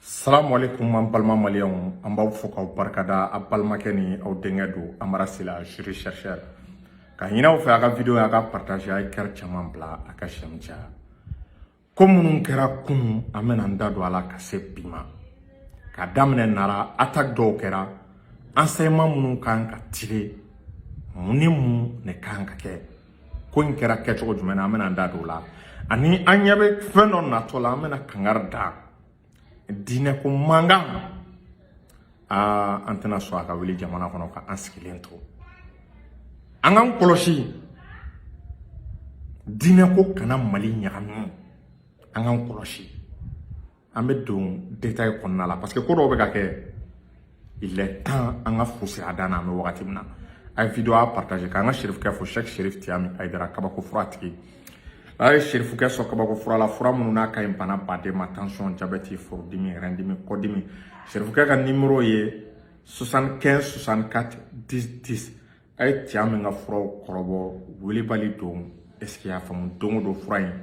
Salamu alaikum, an balima maliyɛnw, an b'aw fo k'aw barikada. A balimakɛ ni aw denkɛ don, Amara Sila, juriste chercheur. Ka ɲini aw fɛ, a ka vidéo, a ka partager, a ye cœur caman bila, a ka j'aime caya. Ko minnu kɛra kunun, an bɛna an da don a la ka se bi ma. Ka daminɛ Nara, attaque dɔw kɛra, enseignement minnu kan ka tirer, mun ni mun de kan ka kɛ, ko in kɛra kɛcogo jumɛn na, an bɛna an da don o la. Ani an ɲɛ bɛ fɛn dɔ natɔ la, an bɛna kangari da diinɛ ko mankan. Aa, an tɛna sɔn a ka wuli jamana kɔnɔ ka an sigilen to. An k'an kɔlɔsi, diinɛ ko kana Mali ɲagami. An k'an kɔlɔsi. An bɛ don détail kɔnɔna la, parce que ko dɔw bɛ ka kɛ, il est temps an ka fosi a dan na. An bɛ wagati min na, a ye vidéo a partager, k'an ka Serifukɛ fo, Cheikh Serif Tiyami Ayidara, kabako fura tigi. A ye Serifukɛ sɔn kabako fura la, fura minnu n'a ka ɲi bana baden ma: tension, diabète, furudimi, rɛndimi, kɔdimi. Serifukɛ ka numéro ye 75 64 10 10. A ye Tiyami ka furaw kɔrɔbɔ, wulibali don. Est ce que i y'a faamu? Don o don, fura in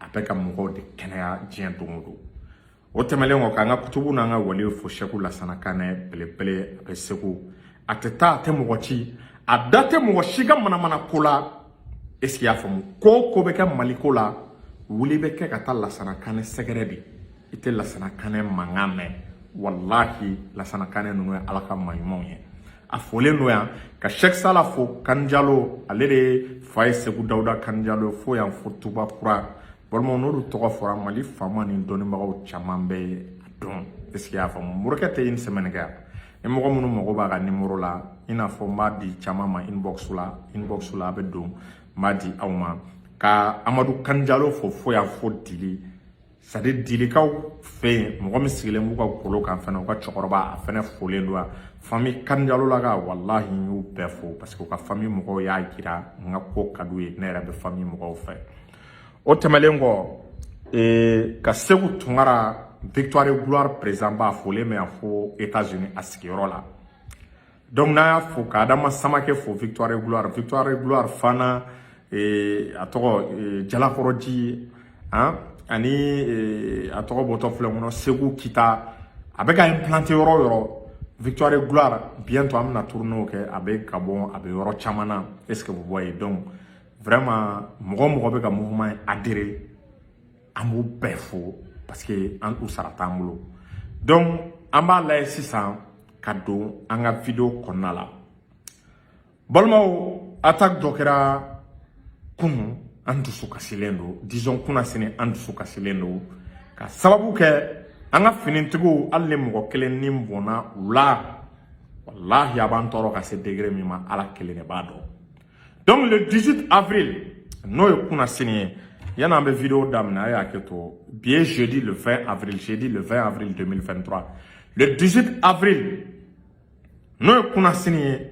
a bɛ ka mɔgɔw de kɛnɛya diɲɛ don o don. O tɛmɛnen kɔ, k'an ka kutubu n'an ka waliw fo, Sɛku Lasana Kanɛ belebele, a bɛ Segu, a tɛ taa, a tɛ mɔgɔ ci, a da tɛ mɔgɔ si ka manamana ko la. Est ce que i y'a faamu? Ko o ko bɛ kɛ Maliko la, wuli bɛ kɛ ka taa Lasana Kanɛ sɛgɛrɛ de. I tɛ Lasana Kanɛ mankan mɛn. Walahi, Lasana Kanɛ ninnu ye Ala ka maa ɲumanw ye. A folen don yan ka Sɛki Sala fo Kanjalo, ale de fa ye Segu Dawuda Kanjalo, fo yan fo Tuba Kura. Balimaw, n'olu tɔgɔ fɔra, Mali faama ni dɔnnibagaw caman bɛ a dɔn. Est ce que i y'a faamu? Morikɛ tɛ une semaine kɛ yan. Ni mɔgɔ minnu mago b'a ka numéro la, i n'a fɔ n b'a di caman ma inbox la, inbox la a bɛ don, n b'a di aw ma. Ka Amadu Kanjalo fo, fo yan fo Dili, c'est à dire Dilikaw fɛ yen, mɔgɔ min sigilen b'u ka golo kan fɛnɛ, u ka cɛkɔrɔba, a fɛnɛ folen don. Famille Kanjalo la ka, walahi, n y'u bɛɛ fo, parce que u ka famille mɔgɔw y'a jira n ka ko ka d'u ye. Ne yɛrɛ bɛ famille mɔgɔw fɛ. O tɛmɛnen kɔ, ka Segu Tunkara, Victoire et Gloire président ba, folen bɛ yan fo États-Unis a sigiyɔrɔ la. Donc n'a y'a fo, ka Adama Samakɛ fo, Victoire et Gloire, Victoire et Gloire fana, a tɔgɔ Jalakɔrɔji han, ani a tɔgɔ bɔtɔ filɛ kɔnɔ, Segu Kita, a bɛ ka implanter yɔrɔ o yɔrɔ, Victoire et Gloire. Bientôt an bɛna tournée kɛ, a bɛ Gabon, a bɛ yɔrɔ caman na. Est ce que vous voyez? Donc vraiment, mɔgɔ mɔgɔ bɛ ka mouvement adhérer, an b'u bɛɛ fo, parce que an u sara t'an bolo. Donc an b'a lajɛ sisan ka don an ka vidéo kɔnɔna la. Balimaw, attaque dɔ kɛra kunun, an dusu kasilen don. Disons kunnasini, an dusu kasilen don ka sababu kɛ an ka finitigiw, hali ni mɔgɔ kelen ni bɔnna u la, walahi, a b'an tɔɔrɔ ka se degré min ma, Ala kelen de b'a dɔn. Donc le 18 avril, n'o ye kunnasini ye, yanni an bɛ vidéo daminɛ, a y'a kɛ to bi ye jeudi le 20 avril, jeudi le 20 avril 2023. Le 18 avril, n'o ye kunnasini ye,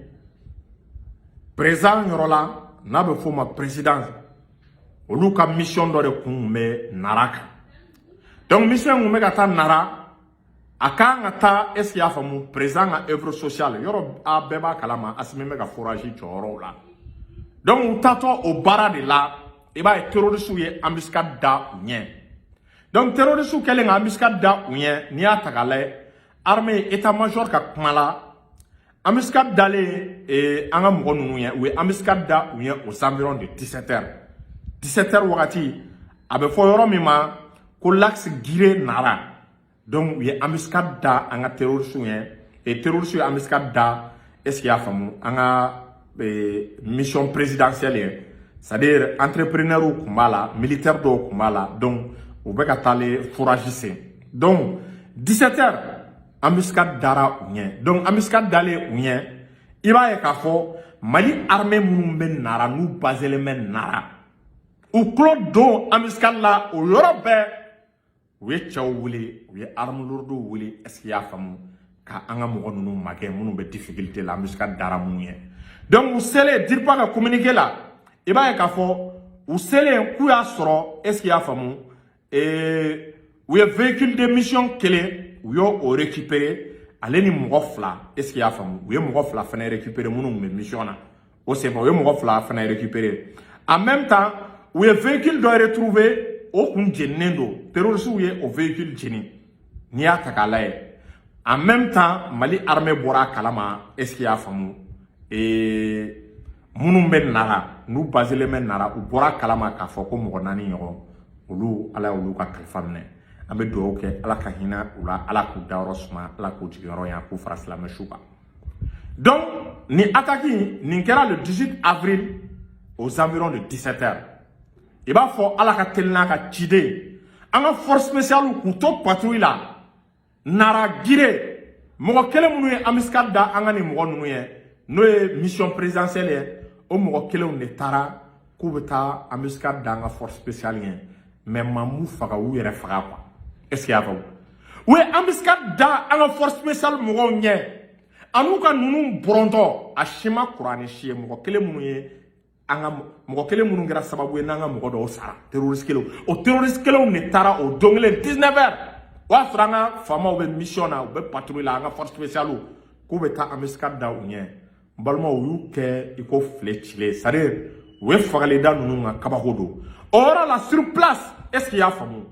président yɔrɔ la, n'a bɛ f'o ma président, olu ka mission dɔ de kun bɛ Nara kan. Donc mission kun bɛ ka taa Nara, a kan ka taa, est ce que i y'a faamu, président ka œuvre sociale yɔrɔ, a bɛɛ b'a kalama, Asimi bɛ ka forage jɔ yɔrɔw la. Donc u taatɔ o baara de la, i b'a ye terroristes ye embuscade da u ɲɛ. Donc terroristes kɛlen ka embuscade da u ɲɛ, n'i y'a ta k'a lajɛ, armée état major ka kuma la, embuscade dalen an ka mɔgɔ ninnu ɲɛ, u ye embuscade da u ɲɛ aux environs de 17 heures. 17 heures wagati, a bɛ fɔ yɔrɔ min ma ko l'axe Giré Nara. Donc u ye embuscade da an ka terroristes ɲɛ, et terroristes ye embuscade da, est ce que i y'a faamu, an ka mission présidentielle ye, c'est à dire entrepreneurs kun b'a la, militaire dɔw kun b'a la. Donc u bɛ ka taalen forage sen. Donc 17 heures, embuscade dara u ɲɛ. Donc embuscade dalen u ɲɛ, i b'a ye k'a fɔ Mali armée minnu bɛ Nara, n'u baselen bɛ Nara, u tulo don embuscade la o yɔrɔ bɛɛ. U ye cɛw wele, u ye arme lourde wele, est ce que i y'a faamu, ka an ka mɔgɔ ninnu magɛn minnu bɛ difficulté la, embuscade dara minnu ɲɛ. Donc u selen, DIRPA ka communiqué la, i b'a ye k'a fɔ u selen k'u y'a sɔrɔ, est ce que i y'a faamu, u ye véhicule de mission kelen, u y'o o récupérer, ale ni mɔgɔ fila. Est ce que i y'a faamu? U ye mɔgɔ fila fana récupérer minnu tun bɛ mission na o senfɛ, u ye mɔgɔ fila fana récupérer. En même temps, u ye véhicule dɔ retrouver, o kun jeninen don, terroristes ye o véhicule jeni. N'i y'a ta k'a lajɛ, en même temps Mali armée bɔra a kalama. Est ce que i y'a faamu? Minnu bɛ Nara, n'u baselen bɛ Nara, u bɔra a kalama k'a fɔ ko mɔgɔ 4 ɲɔgɔn, olu, Ala y'olu ka kalifa minɛ. An bɛ dugawu kɛ, Ala ka hinɛ u la, Ala k'u dayɔrɔ suma, Ala k'u jigiyɔrɔ yan, k'u fara silamɛ su kan. Donc nin attaque nin kɛra le 18 avril aux environs de 17 heures. I b'a fɔ Ala ka teli n'a ka ciden, an ka force spéciale k'u to patrouille la Nara Gire, mɔgɔ kelen minnu ye embuscade da an ka nin mɔgɔ ninnu ye, n'o ye mission présidentielle ye, o mɔgɔ kelenw de taara k'u bɛ taa embuscade da an ka force spéciale ye. Mais maa m'u faga, u yɛrɛ faga quoi. Est ce que i y'a faamu? U ye embuscade da an ka force spéciale mɔgɔw ɲɛ, an'u ka ninnu bɔrɔntɔ, a si ma kuran ni si ye. Mɔgɔ kelen minnu ye an ka mɔgɔ kelen minnu kɛra sababu ye n'an ka mɔgɔ dɔw sara, terroriste kelenw, o terroriste kelenw de taara o don kelen 19 heures, o y'a sɔrɔ an ka faamaw bɛ mission na, u bɛ patrouille la, an ka force spéciale k'u bɛ taa embuscade da u ɲɛ. N balimaw, u y'u kɛ i ko file cilen, c'est à dire u ye fagalida ninnu ka kabako don o yɔrɔ la sur place. Est ce que i y'a faamu?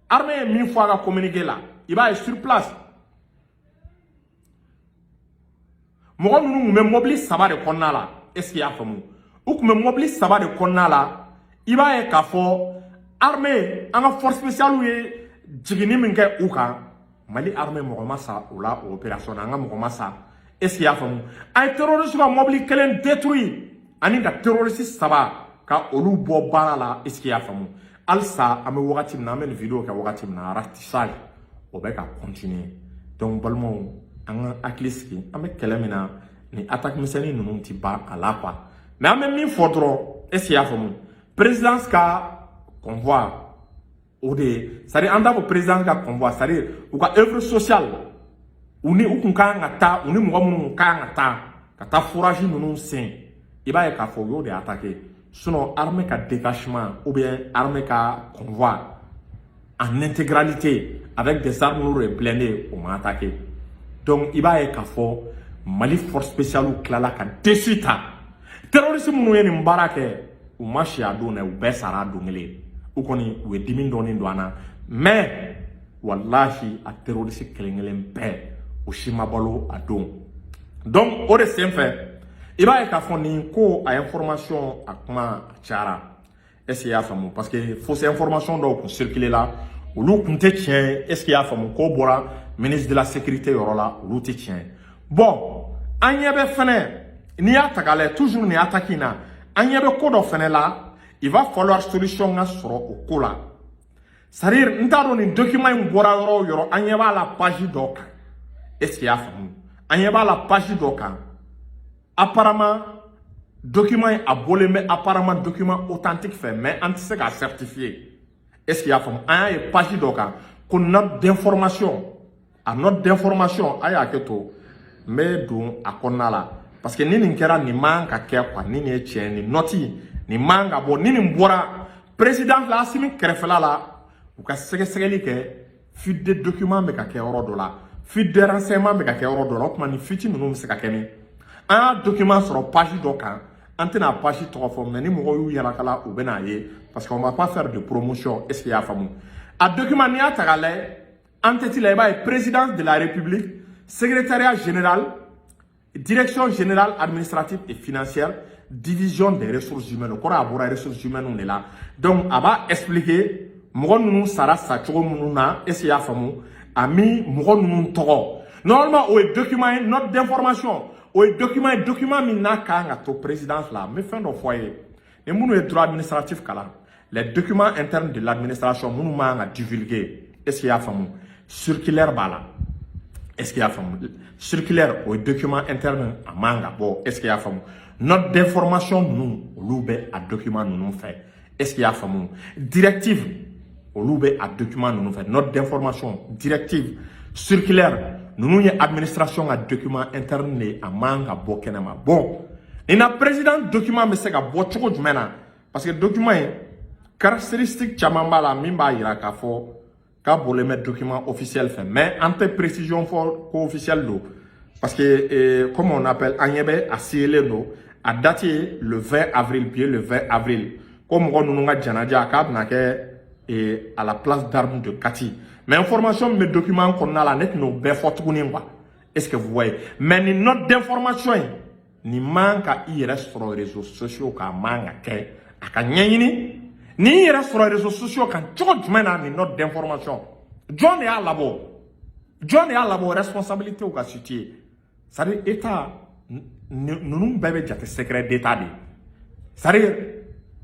Armée ye min fɔ a ka communiqué la, i b'a ye sur place mɔgɔ ninnu tun bɛ mobili 3 de kɔnɔna la. Est ce que i y'a faamu? U tun bɛ mobili 3 de kɔnɔna la. I b'a ye k'a fɔ armée, an ka force spéciale ye jiginni min kɛ u kan, Mali armée mɔgɔ ma sa o la, o opération na an ka mɔgɔ ma sa. Est ce que i y'a faamu? An ye terroriste ka mobili kelen détruit ani ka terroriste 3 ka olu bɔ baara la. Est ce que i y'a faamu? Halisa an bɛ wagati min na, an bɛ nin vidéo kɛ wagati min na, ratissage o bɛ ka continuer. Donc balimaw, an ka hakili sigi, an bɛ kɛlɛ min na, nin attaque misɛnnin ninnu ti ban a la quoi. Mais an bɛ min fɔ dɔrɔn, est ce que i y'a faamu, présidence ka convoi o de ye, c'est à dire an t'a fɔ présidence ka convoi, c'est à dire u ka œuvre sociale, u ni u kun kan ka taa, u ni mɔgɔ minnu kun kan ka taa forage ninnu sen, i b'a ye k'a fɔ u y'o de attaqué. Sinon armée ka détachement ou bien armée ka convoi en intégralité avec des armes lourdes et blindées, o ma attaqué. Donc i b'a ye k'a fɔ Mali force spéciale tilala ka dessus ta. Terroriste minnu ye nin baara kɛ, u ma si a don dɛ, u bɛɛ sara a don kelen. U kɔni u ye dimi dɔɔni don an na, mais walahi a terroriste kelen kelen bɛɛ, o si ma balo a don. Donc o de senfɛ, i b'a ye k'a fɔ nin ko a information a kuma a cayara. Est ce que i y'a faamu? Parce que fausse information dɔw kun circulé la, olu kun tɛ tiɲɛ ye. Est ce que i y'a faamu? K'o bɔra ministre de la sécurité yɔrɔ la, olu tɛ tiɲɛ ye. Bon, an ɲɛ bɛ fɛnɛ, n'i y'a ta k'a lajɛ, toujours nin attaque in na, an ɲɛ bɛ ko dɔ fɛnɛ la. Il va falloir solution ka sɔrɔ o ko la. C'est à dire n t'a dɔn nin document in bɔra yɔrɔ o yɔrɔ, an ɲɛ b'a la page dɔ kan. Est ce que i y'a faamu? An ɲɛ b'a la page dɔ kan. Apparemment document in a bɔlen bɛ apparemment document authentique fɛ, mais an tɛ se k'a certifier. Est ce que i y'a faamu? An y'a ye page dɔ kan ko note d'information, a note d'information, a y'a kɛ to n bɛ don a kɔnɔna la, parce que ni nin kɛra, nin man ka kɛ quoi. Ni nin ye tiɲɛ, nin note nin man ka bɔ. Ni nin bɔra président la, Asimi kɛrɛfɛla la, u ka sɛgɛsɛgɛli kɛ. Fuite de document bɛ ka kɛ yɔrɔ dɔ la, fuite de renseignement bɛ ka kɛ yɔrɔ dɔ la. O tuma nin fuite ninnu bɛ se ka kɛ min, an y'a document sɔrɔ page dɔ kan, an tɛna page tɔgɔ fɔ, mais ni mɔgɔw y'u yalakala, u bɛ n'a ye, parce qu'on va pas faire de promotion. Est ce que i y'a faamu? A document, n'i y'a ta k'a lajɛ en tête la, i b'a ye présidence de la République, secrétariat général, direction générale administrative et financière, division des ressources humaines. O kɔrɔ, a bɔra ressources humaines de la. Donc a b'a expliquer mɔgɔ ninnu sara sacogo minnu na. Est ce que i y'a faamu? A mi mɔgɔ ninnu tɔgɔ, normalement o ye document ye, note d'information, o ye document ye, document min n'a kan ka to présidence la. N bɛ fɛn dɔ fɔ a ye, ni minnu ye droit administratif kalan, les documents internes de l'administration minnu man kan ka divulguer, est ce que i y'a faamu, circulaire b'a la. Est ce que i y'a faamu? Circulaire, o ye document interne, a man ka bɔ. Est ce que i y'a faamu? Note d'information ninnu, olu bɛ a document ninnu fɛ. Est ce que i y'a faamu? Directive, olu bɛ a document ninnu fɛ. Note d'information, directive, circulaire ninnu ye administration ka document interne de ye, a man ka bɔ kɛnɛma. Bon, nin na président document bɛ se ka bɔ cogo jumɛn na? Parce que document in caractéristique caman b'a la min b'a yira k'a fɔ k'a bɔlen bɛ document officiel fɛ, mais an tɛ précision fɔ ko officiel don, parce que comme on appelle, an ɲɛ bɛ a siyelen don, a date ye le 20 avril, bi ye le 20 avril, ko mɔgɔ ninnu ka janaja k'a bɛna kɛ à la place d'armes de Kati. Mais Mais information min bɛ document kɔnɔna la, ne tɛn'o bɛɛ fɔ tuguni quoi. Est ce que vous voyez? Mais nin note d'information in, nin man ka i yɛrɛ sɔrɔ réseaux sociaux kan, a man ka kɛ, a ka ɲɛɲini. Nin y'i yɛrɛ sɔrɔ réseaux sociaux kan cogo jumɛn na? Nin note d'information, jɔn de y'a labɔ? Jɔn de y'a labɔ? Responsabilité ka situer, c'est à dire état ninnu bɛɛ bɛ jate secret d'état de ye. C'est à dire,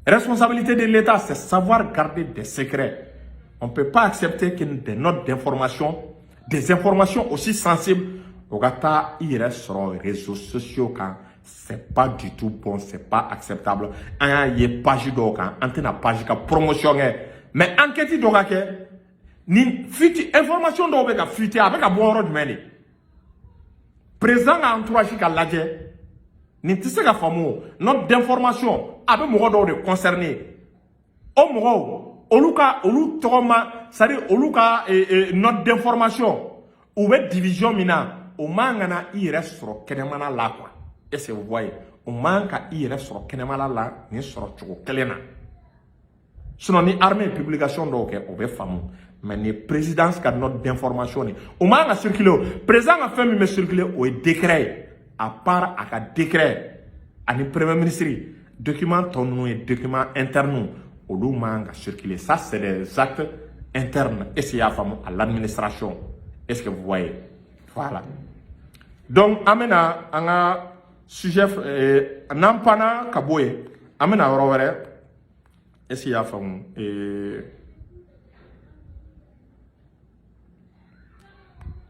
responsabilité de l'état, c'est savoir garder des secrets. On peut pas accepter que des notes d'information, des informations aussi sensibles, o ka taa i yɛrɛ sɔrɔ réseaux sociaux kan. C'est pas du tout bon, c'est pas acceptable. An y'a ye page dɔw kan, an tɛna page ka promotion kɛ, mais enquête dɔ ka kɛ. Ni fuite information dɔw bɛ ka fuite, a bɛ ka bɔ yɔrɔ jumɛn de? Président ka entourage ka lajɛ. Nin tɛ se ka faamu o. Note d'information a bɛ mɔgɔ dɔw de concerner. O mɔgɔw, olu ka olu tɔgɔ ma, c'est à dire olu ka note d'information, u bɛ division min na, o man ka na i yɛrɛ sɔrɔ kɛnɛmana la quoi. Est-ce que vous voyez? O man ka i yɛrɛ sɔrɔ kɛnɛmana la nin sɔrɔ cogo kelen na. Sinon ni armée ye publication dɔw kɛ, o bɛ faamu. Mais ni présidence ka note d'information ni, o man ka circuler. O président ka fɛn min bɛ circuler, o ye décret ye. À part a ka décret ani premier ministre, document tɔ ninnu ye document interne, olu man ka circuler. Ça, c'est des actes internes. Est-ce que y'a faamu? À l'administration. Est-ce que vous voyez? Voilà. Donc an bɛna an ka sujet n'an panna ka bɔ yen, an bɛna yɔrɔ wɛrɛ. Est-ce que y'a faamu?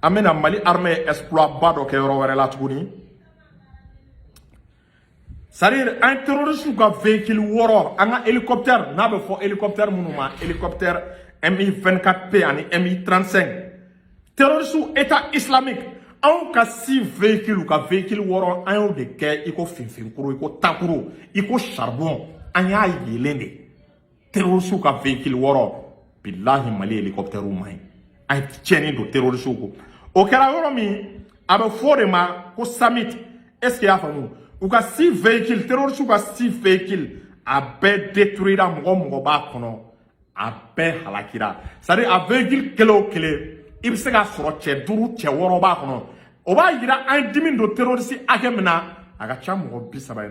An bɛna Mali armée ye exploit ba dɔ kɛ yɔrɔ wɛrɛ la tuguni. C'est-à-dire, an terroriste ka véhicule wɔɔrɔ, an ka hélicoptère n'a bɛ fɔ hélicoptère minnu ma, hélicoptère Mi 24P ani Mi 35, terroriste État islamique, anw ka six véhicules, ka véhicule wɔɔrɔ, an y'o de kɛ i ko finfinkuru, i ko takuru, i ko charbon. An y'a yelen de, terroriste ka véhicule wɔɔrɔ. Bilahi, Mali hélicoptère ma ɲi. An ye tiɲɛni don terroriste ko. O kɛra yɔrɔ min, a bɛ fɔ o de ma ko Samit. Est ce que i y'a faamu? U ka six véhicules, terroriste ka six véhicules, a bɛɛ détruira. Mɔgɔ mɔgɔ b'a kɔnɔ, a bɛɛ halakira. C'est à dire, a véhicule kelen o kelen, i bɛ se k'a sɔrɔ cɛ duuru, cɛ wɔɔrɔ b'a kɔnɔ. O b'a yira an ye dimi don terroriste hakɛ min na, a ka ca mɔgɔ 30 ye.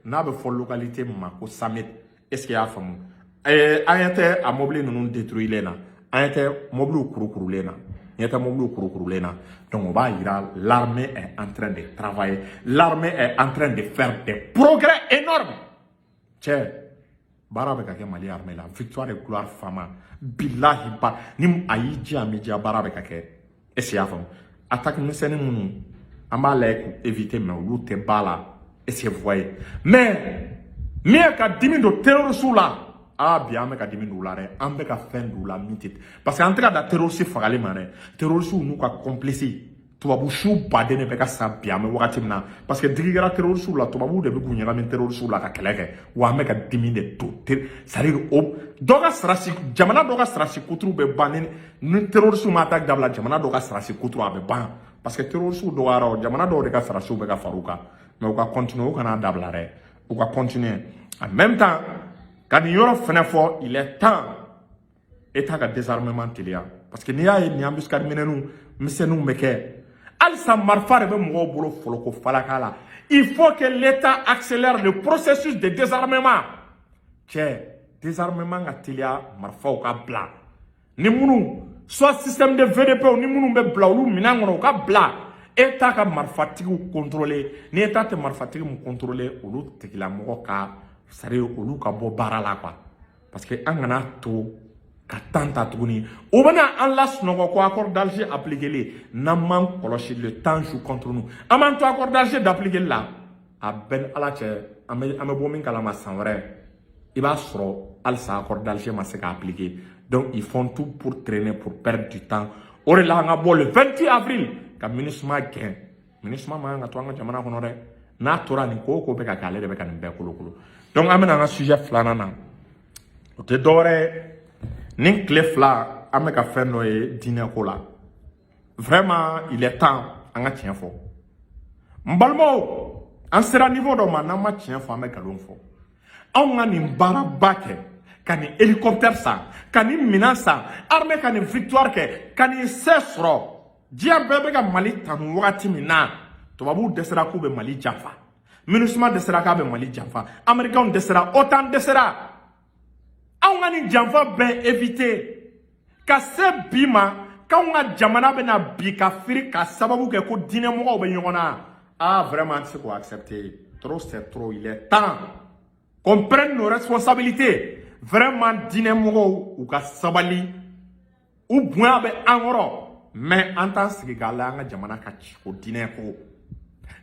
N'a bɛ fɔ localité min ma ko Samit. Est ce que i y'a faamu? An ɲɛ tɛ a mobili ninnu détruilen na, an ɲɛ tɛ mobiliw kurukurulen na, ɲɛ tɛ mobiliw kurukurulen na. Donc o b'a yira, l'armée est en train de travailler, l'armée est en train de faire des progrès énormes. Cɛ, baara bɛ ka kɛ Mali armée la. Victoire et gloire fama. Bilahi, ba ni a y'i diya, a m'i diya, baara bɛ ka kɛ. Est ce que i y'a faamu? Attaque misɛnnin minnu, an b'a lajɛ k'u éviter, mais olu tɛ ba la. Est ce que vous voyez? Mais min ye ka dimi don terroriste la, aa, bi an bɛ ka dimi don u la dɛ. An bɛ ka fɛn don u la min tɛ, parce que an tɛ ka da terroriste fagali ma dɛ. Terroriste n'u ka complice, tubabu su baden de bɛ ka sa bi an bɛ wagati min na, parce que digi kɛra terroriste la, tubabuw de bɛ k'u ɲagami terroriste la ka kɛlɛ kɛ. Wa an bɛ ka dimi de don, c'est à dire o dɔ ka sarasi, jamana dɔ ka sarasi kuturu bɛ ban ni terroriste ma attaque dabila. Jamana dɔ ka sarasi kuturu, a bɛ ban, parce que terroriste dɔgɔyara o jamana dɔw de ka sarasiw bɛ ka far'u kan. Mais u ka continuer, u kana dabila dɛ, u ka continuer. En même temps, ka nin yɔrɔ fɛnɛ fɔ, il est temps État ka désarmement teliya, parce que n'i y'a ye nin embuscade minɛnw misɛnninw bɛ kɛ halisa, marifa de bɛ mɔgɔw bolo foloko falaka la. Il faut que l'État accélère le processus de désarmement. Cɛ, désarmement ka teliya, marifaw ka bila ni minnu, soit système de VDP ni minnu bɛ bila olu minɛn kɔnɔ, u ka bila. État ka marifatigiw contrôler. Ni État tɛ marifatigi mun contrôler, olu tigilamɔgɔ ka, c'est à dire olu ka bɔ baara la quoi. Parce que an kana to ka temps ta tuguni, u bɛna an lasunɔgɔ ko accord d'Alger appliqué. N'an m'an kɔlɔsi, le temps joue contre nous. An m'an to accord d'Alger d'appliquer la, a bɛɛ ni Ala cɛ, an bɛ bɔ min kalama, san wɛrɛ i b'a sɔrɔ halisa accord d'Alger ma se ka appliquer. Donc ils font tout pour traîner, pour perdre du temps. O de la an ka bɔ le 28 avril ka MINUSMA gɛn. MINUSMA man kan ka to an ka jamana kɔnɔ dɛ. N'a tora nin ko o ko bɛ ka kɛ, ale de bɛ ka nin bɛɛ kolokolo. Donc an bɛna an ka sujet filanan na, o tɛ dɔwɛrɛ ye. Nin tile 2, an bɛ ka fɛn dɔ ye diinɛ ko la. Vraiment, il est temps an ka tiɲɛ fɔ. N balimaw, an sera niveau dɔ ma, n'an ma tiɲɛ fɔ, an bɛ nkalon fɔ. Anw ka nin baaraba kɛ Ka nin hélicoptère san, ka nin minɛn san, armée ka nin victoire kɛ, ka nin se sɔrɔ, diɲɛ bɛɛ bɛ ka Mali tanu wagati min na, tubabuw dɛsɛra k'u bɛ Mali janfa, MINUSMA dɛsɛra k'a bɛ Mali janfa, Américains dɛsɛra, OTAN dɛsɛra. Anw ka nin janfa bɛɛ éviter ka se bi ma k'anw ka jamana bɛna bi ka firi ka sababu kɛ ko diinɛmɔgɔw bɛ ɲɔgɔn na, ah, vraiment, an tɛ se k'o accepter. Trop, c'est trop. Il est temps qu'on prenne nos responsabilités. Vraiment, diinɛmɔgɔw, u ka sabali, u bonya bɛ an kɔrɔ, mais an t'an sigi k'a la an ka jamana ka ci ko diinɛ ko.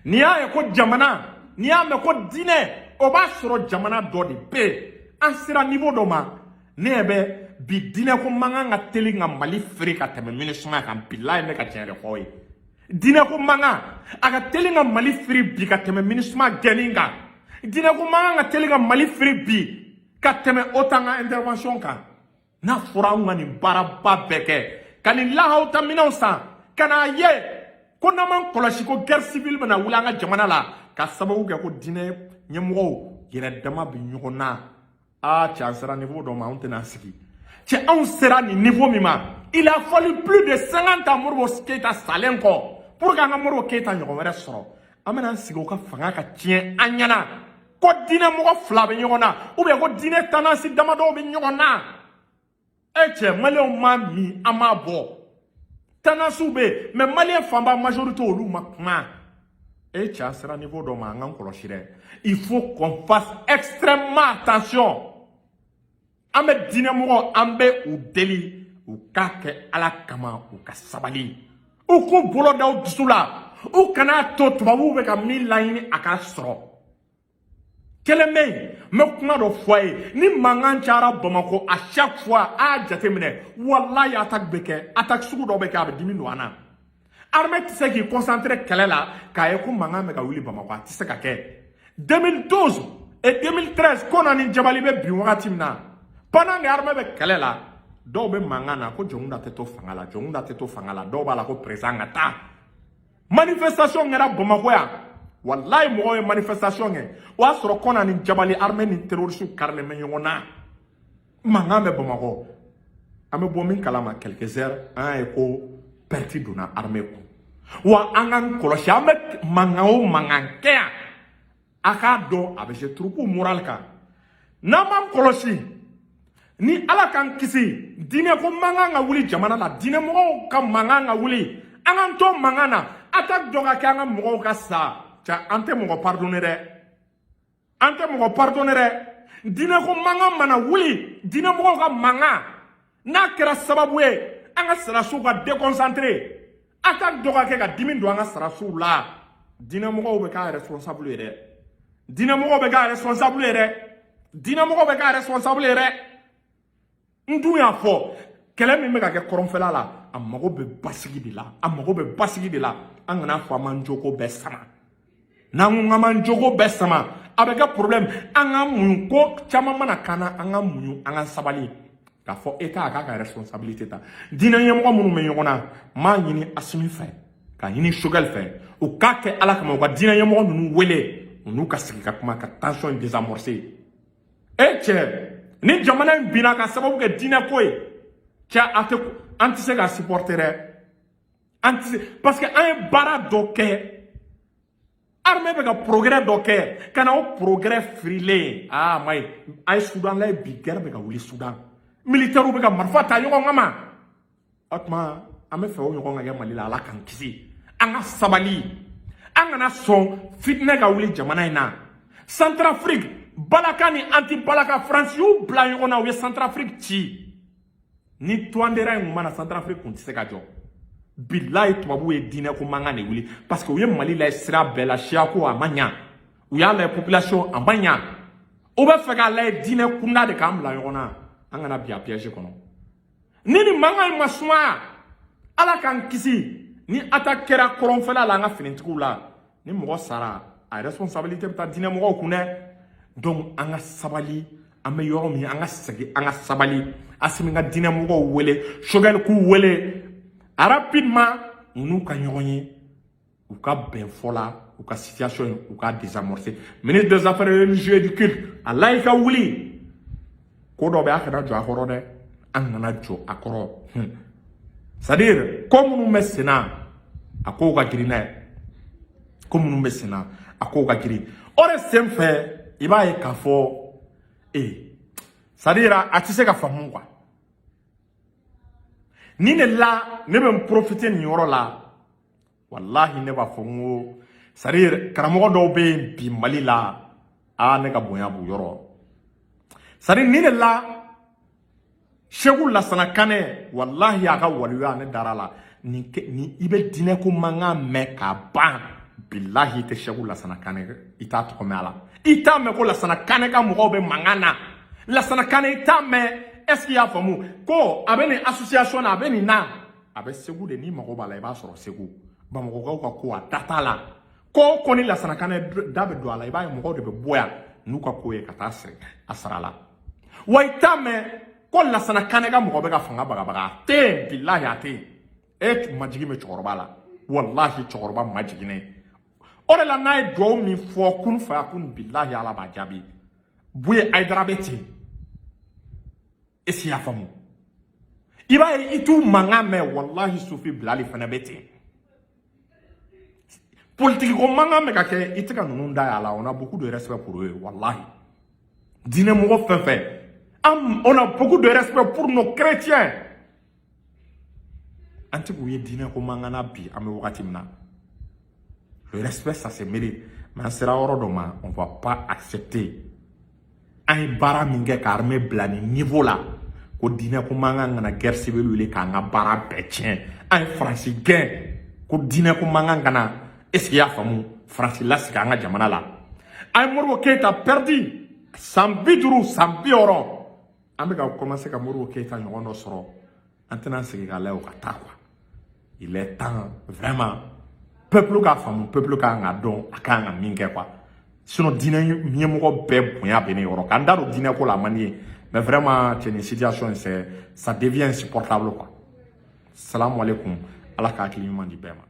N'i y'a ye ko jamana, n'i y'a mɛn ko diinɛ, o b'a sɔrɔ jamana dɔ de bɛ yen. An sera niveau dɔ ma, ne ɲɛ bɛ bi diinɛ ko man kan ka teli ka Mali feere ka tɛmɛ MINUSMA kan. Bilayi, ne ka tiɲɛ de fɔ aw ye, diinɛ ko man kan a ka teli ka Mali feere bi ka tɛmɛ MINUSMA gɛnni kan. Diinɛ ko man kan ka teli ka Mali feere bi ka tɛmɛ OTAN ka intervention kan. N'a fɔra anw ka nin baaraba bɛɛ kɛ, ka nin lahawuta minɛnw san, ka n'a ye ko n'an m'an kɔlɔsi ko guerre civile bɛna wuli an ka jamana la ka sababu kɛ ko diinɛ ɲɛmɔgɔw yɛrɛ dama bɛ ɲɔgɔn na, aa cɛ, an sera niveau dɔ ma, anw tɛna sigi. Cɛ, anw sera nin niveau min ma, il a fallu plus de 50 ans Modibo Keyita salen kɔ pour que an ka Modibo Keyita ɲɔgɔn wɛrɛ sɔrɔ. An bɛna an sigi o ka fanga ka tiɲɛ an ɲɛna ko diinɛ mɔgɔ fila bɛ ɲɔgɔn na ou bien ko diinɛ tendance damadɔw bɛ ɲɔgɔn na. E cɛ, Maliyɛnw m'a min, an m'a bɔ. Tendance bɛ yen, mais Maliyɛn fanba, majorité, olu ma kuma. E cɛ, an sera niveau dɔ ma, an k'an kɔlɔsi dɛ. Il faut qu'on fasse extrêmement attention. An bɛ diinɛmɔgɔ, an bɛ u deli, u k'a kɛ Ala kama, u ka sabali, u k'u bolo da u dusu la, u kana to tubabuw bɛ ka min laɲini a ka sɔrɔ. Kelen bɛ yen, n bɛ kuma dɔ fɔ a ye: ni mankan cayara Bamakɔ, à chaque fois, a y'a jateminɛ, walayi, attaque bɛ kɛ, attaque sugu dɔ bɛ kɛ, a bɛ dimi don an na. Armée tɛ se k'i concentrer kɛlɛ la k'a ye ko mankan bɛ ka wuli Bamakɔ, a tɛ se ka kɛ. 2012 et 2013, ko na ni Jabali bɛ bin wagati min na, pendant que armée bɛ kɛlɛ la, dɔw bɛ mankan na ko Jɔnkunda tɛ to fanga la, Jɔnkunda tɛ to fanga la, dɔw b'a la ko président ka taa. Manifestation kɛra Bamakɔ yan, walayi, mɔgɔw ye manifestation kɛ. O y'a sɔrɔ Kɔna ni Jabali, armée ni terroriste karilen bɛ ɲɔgɔn na, mankan bɛ Bamakɔ. An bɛ bɔ min kalama, quelques heures, an y'a ye ko perte donna armée kun. Wa an k'an kɔlɔsi, an bɛ mankan o mankan kɛ yan, a k'a dɔn a bɛ se troupe moral kan. N'an m'an kɔlɔsi, ni Ala k'an kisi, diinɛ ko mankan ka wuli jamana la, diinɛmɔgɔw ka mankan ka wuli, an k'an to mankan na, attaque dɔ ka kɛ, an ka mɔgɔw ka sa, cɛ, an tɛ mɔgɔ pardonner dɛ, an tɛ mɔgɔ pardonner dɛ. Diinɛ ko mankan mana wuli, diinɛmɔgɔw ka mankan n'a kɛra sababu ye an ka sɔrɔdasiw ka déconcentré, attaque dɔ ka kɛ ka dimi don an ka sɔrɔdasiw la, diinɛmɔgɔw bɛ k'a responsable ye dɛ, diinɛmɔgɔw bɛ k'a responsable ye dɛ, diinɛmɔgɔw bɛ k'a responsable ye dɛ. N dun y'a fɔ, kɛlɛ min bɛ ka kɛ kɔrɔnfɛla la, a mago bɛ basigi de la, a mago bɛ basigi de la. An kana fɔ an m'an jogo bɛɛ sama. N'an ko k'an m'an jogo bɛɛ sama, a bɛ kɛ problème. An ka muɲu, ko caman mana k'an na, an ka muɲu, an ka sabali k'a fɔ État a k'a ka responsabilité ta. Diinɛ ɲɛmɔgɔ minnu bɛ ɲɔgɔn na, n b'a ɲini Asimi fɛ, ka ɲini Choguel fɛ, u k'a kɛ Ala kama, u ka diinɛ ɲɛmɔgɔ ninnu wele, u n'u ka sigi ka kuma ka tension in désamorcer. E cɛ, ni jamana in binna ka sababu kɛ diinɛ ko ye, cɛ, a tɛ, an tɛ se ka supporter dɛ, an tɛ se, parce que an ye baara dɔ kɛ, armée bɛ ka progrès dɔ kɛ, ka na o progrès firilen, aa ma ɲi. A ye Soudan lajɛ bi, guerre bɛ ka wuli Soudan, militaires bɛ ka marifa ta ɲɔgɔn kama. O tuma, an bɛ fɛ o ɲɔgɔn ka kɛ Mali la? Ala k'an kisi. An ka sabali, an kana sɔn fitinɛ ka wuli jamana in na. Centrafrique, Balaka ni anti Balaka, Faransi y'u bila ɲɔgɔn na, u ye Centrafrique ci. Ni Touadéra in kun mana, Centrafrique kun tɛ se ka jɔ. Bilayi, tubabuw ye diinɛ ko mankan de wuli, parce que u ye Mali lajɛ sira bɛɛ la, siyako a ma ɲa, u y'a lajɛ population a ma ɲa, u bɛ fɛ k'a lajɛ diinɛ kunda de k'an bila ɲɔgɔn na. An kana bin a piège kɔnɔ. Ni nin mankan in ma sumaya, Ala k'an kisi, ni attaque kɛra kɔrɔnfɛla la, an ka finitigiw la, ni mɔgɔ sara, a responsabilité bɛ taa diinɛ mɔgɔw kun dɛ. Donc an ka sabali, an bɛ yɔrɔ min, an ka segin, an ka sabali. Asimi ka diinɛ mɔgɔw wele, Choguel k'u wele rapidement, u n'u ka ɲɔgɔn ye, u ka bɛn fɔ la, u ka situation in, u ka désamorcer. Ministre des Affaires religieuses et du culte, a layi ka wuli. Ko dɔ bɛ, a kana jɔ a kɔrɔ dɛ, an kana jɔ a kɔrɔ. C'est à dire, ko minnu bɛ sen na, a kow ka girin dɛ. Ko minnu bɛ sen na, a kow ka girin. O de sen fɛ, i b'a ye k'a fɔ c'est à dire, a tɛ se ka faamu quoi. Ni de la, ne bɛ n profiter nin yɔrɔ la. Walahi, ne b'a fɔ n ko, c'est à dire, karamɔgɔ dɔw bɛ yen bi Mali la, aa, ne ka bonya b'u yɔrɔ. C'est à dire, ni de la, Segu Lasana Kanɛ, walahi, a ka waliya, ne dara la. Nin ni i bɛ diinɛ ko mankan mɛn k'a ban, bilahi, i tɛ Segu Lasana Kanɛ, i t'a tɔgɔ mɛn a la. I t'a mɛn ko Lasana Kanɛ ka mɔgɔw bɛ mankan na. Lasana Kanɛ, i t'a mɛn. Est ce que i y'a faamu ko a bɛ nin association na, a bɛ nin na, a bɛ Segu de? N'i mago b'a la, i b'a sɔrɔ Segu. Bamakɔkaw ka ko, a da t'a la. Ko o ko ni Lasana Kanɛ da bɛ don a la, i b'a ye mɔgɔw de bɛ bɔ yan n'u ka ko ye ka taa siri a sara la. Wa i t'a mɛn ko Lasana Kanɛ ka mɔgɔ bɛ ka fanga bagabaga. A tɛ yen, bilahi, a tɛ yen. E majigin bɛ cɛkɔrɔba la, walahi, cɛkɔrɔba majiginnen. O de la, n'a ye duwawu min fɔ, kun fa kun, bilahi, Ala b'a jaabi. Buye Ayidara bɛ ten. Est ce que i y'a faamu? I b'a ye, i t'u mankan mɛn. Walahi, Sufi Bilali fana bɛ ten. Politique ko mankan bɛ ka kɛ, i tɛ ka ninnu da a la. On a beaucoup de respect pour eux, wallahi. Diinɛ mɔgɔ fɛn fɛn, on a beaucoup de respect pour nos chrétiens. An tɛ k'u ye diinɛ ko mankan na bi. An bɛ wagati min na, le respect, ça se mérite. Mais an sera yɔrɔ dɔ ma, on va pas accepter. An ye baara min kɛ ka armée bila nin niveau la, ko diinɛ ko mankan kana guerre civile wuli k'an ka baara bɛɛ tiɲɛ. An ye Faransi gɛn, ko diinɛ ko mankan kana, est ce que i y'a faamu, Faransi lasigi an ka jamana la. An ye Modibo Keyita perdu san 50, san 60. An bɛ ka commencer ka Modibo Keyita ɲɔgɔn dɔ sɔrɔ. An tɛna sigi ka lajɛ o ka taa quoi. Il est temps vraiment, peuple k'a faamu, peuple kan ka dɔn a kan ka min kɛ quoi. Sinon, diinɛ ɲɛmɔgɔ bɛɛ bonya bɛ ne yɔrɔ. K'an da don diinɛ ko la, a man di ye. Mais vraiment, cɛ, nin situation, c'est ça devient insupportable quoi. Salamu alaikum. Ala ka hakili ɲuman di bɛɛ ma.